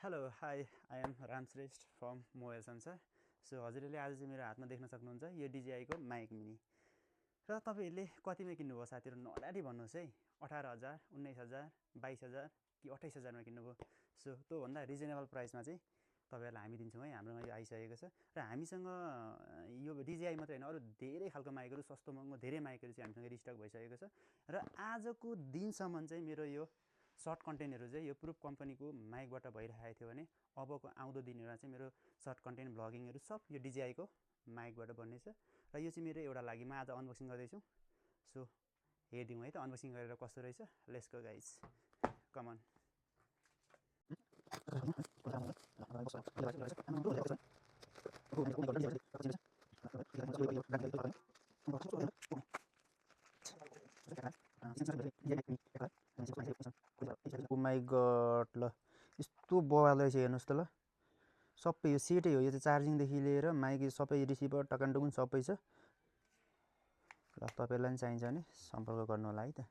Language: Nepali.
Hello hi I am Ramshrestha from mobile Sansar. So हजुरहरूले आज चाहिँ मेरो हातमा देख्न सक्नुहुन्छ यो DJI को माइक मिनी र तपाईँहरूले कतिमा किन्नुभयो साथीहरू नडाडी भन्नुहोस् है। 18,000, 19,000, 22,000 कि 28,000मा किन्नुभयो। सो त्योभन्दा रिजनेबल प्राइसमा चाहिँ तपाईँहरूलाई हामी दिन्छौँ है। हाम्रोमा यो आइसकेको छ र हामीसँग यो DJI मात्रै होइन अरू धेरै खालको माइकहरू सस्तो महँगो धेरै माइकहरू चाहिँ हामीसँग रिस्टक भइसकेको छ र आजको दिनसम्म चाहिँ मेरो यो सर्ट कन्टेन्टहरू चाहिँ यो प्रुफ कम्पनीको माइकबाट भइरहेको थियो भने अबको आउँदो दिनहरूमा चाहिँ मेरो सर्ट कन्टेन्ट भ्लगिङहरू सब यो DJI को माइकबाट बन्नेछ र यो चाहिँ मेरो एउटा लागि म आज अनबक्सिङ गर्दैछु। सो हेरिदिउँ है त अनबक्सिङ गरेर कस्तो रहेछ। Let's go guys, come on. Oh my God, ल यस्तो बवाल रहेछ हेर्नुहोस् त ल। सबै यो सेटै हो, यो चाहिँ चार्जिङदेखि लिएर माइक सबै रिसिभर टकानटुकुन सबै छ। ल तपाईँहरूलाई पनि चाहिन्छ भने सम्पर्क गर्नु होला है त।